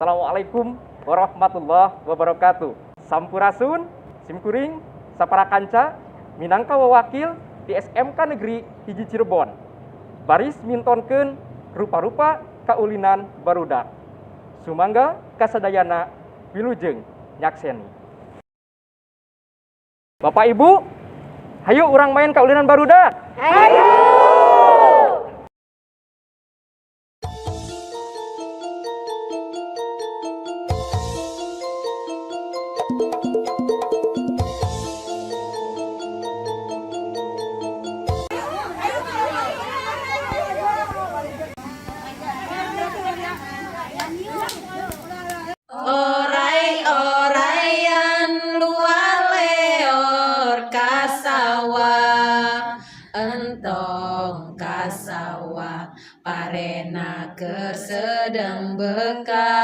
Assalamualaikum warahmatullahi wabarakatuh. Sampurasun, simkuring, sapara kanca, minangka wawakil di SMK Negeri 1 Cirebon. Baris mintonkeun rupa-rupa kaulinan barudak. Sumangga kasadayana wilujeng nyakseni. Bapak Ibu, hayu urang main kaulinan barudak. Hayu! Oray-orayan luar leor ka sawah, entong ka sawah, parena keur sedeng beka.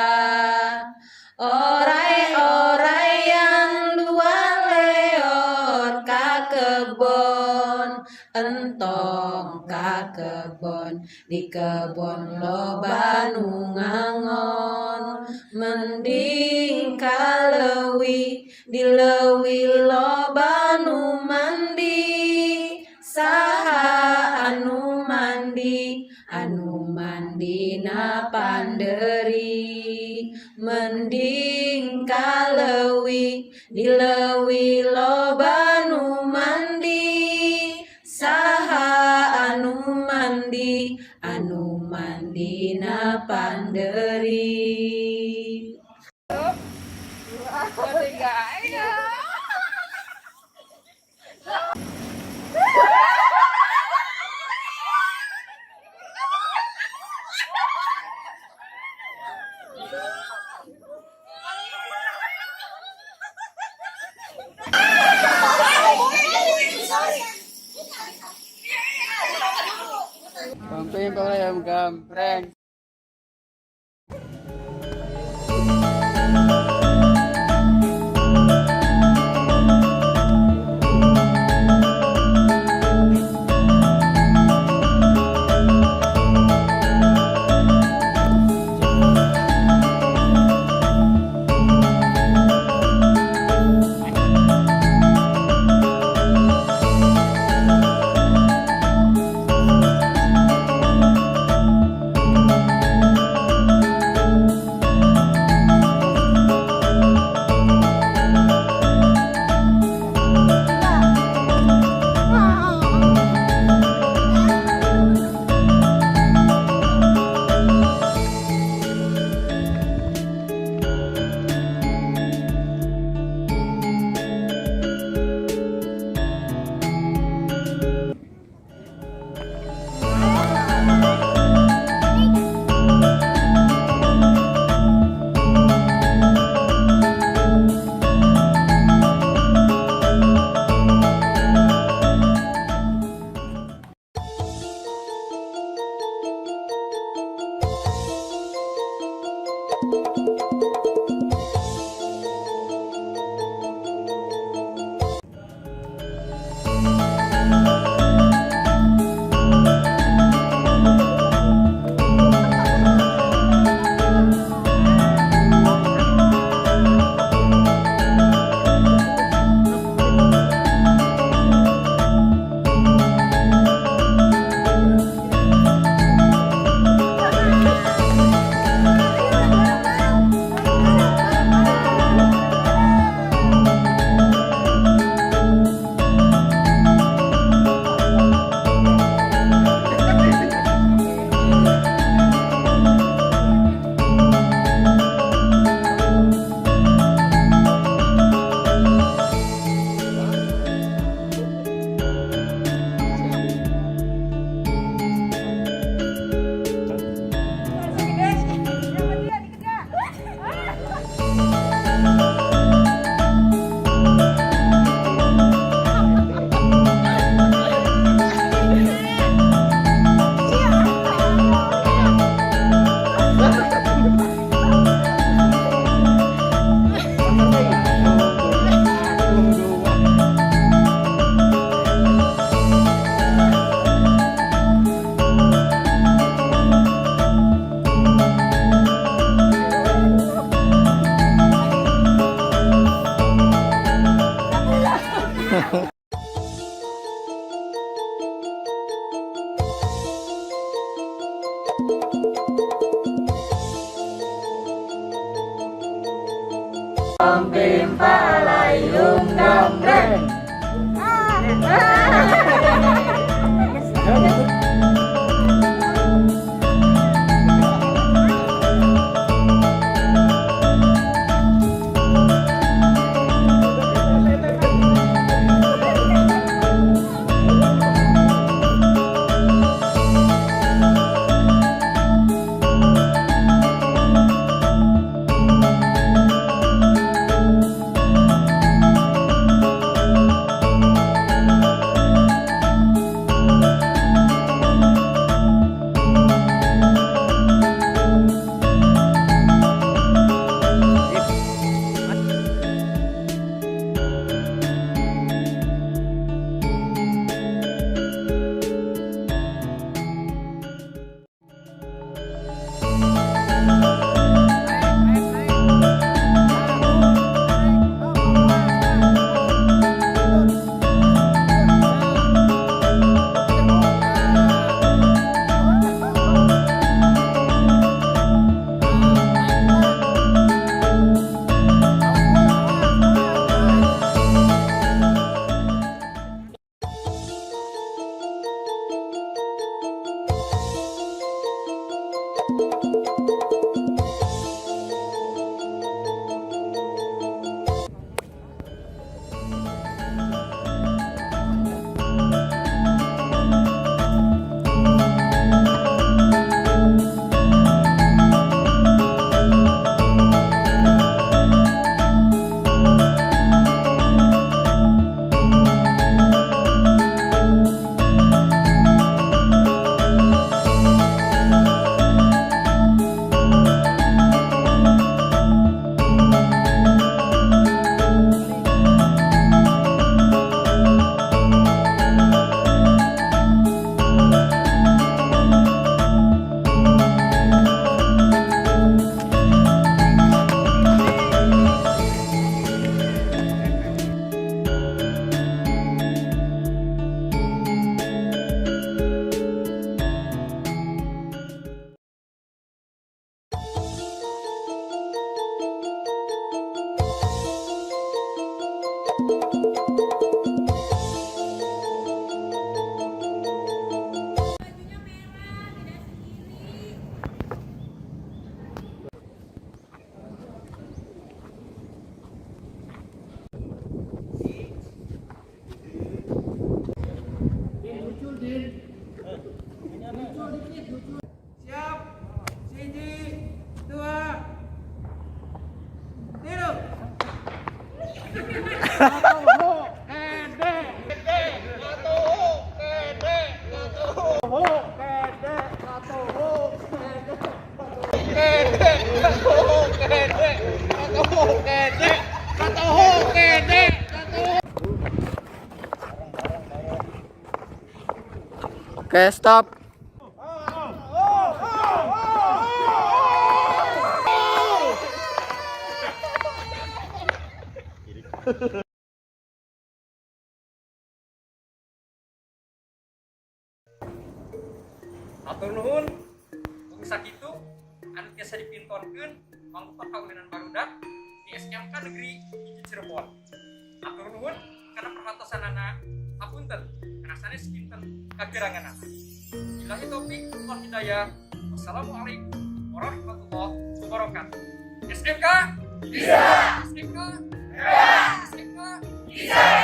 Oray-orayan luar leor ka kebon, entong ka kebon, di kebon loba nu ngangon. Mending ka leuwi, di leuwi loba nu mandi. Saha anu mandi? Anu mandina panderi. Mending ka leuwi, di leuwi loba nu mandi. Saha anu mandi? Anu mandina panderi. Tiga, ayo. Gampreng, gampreng. Pim palayung gambreng. Siap. Siji, dua, tilu. Oke, stop. Hatur nuhun. Mung sakitu anu tiasa dipintonkeun mangrupa kaulinan barudak di SMK Negeri 1 Cirebon. Hatur nuhun kana perhatosanana. Hapunten kana sanes kinten kageranganana. Billahi taufik wal hidayah. Wassalamualaikum warahmatullahi wabarakatuh. SMK bisa. SMK bisa. SMK bisa.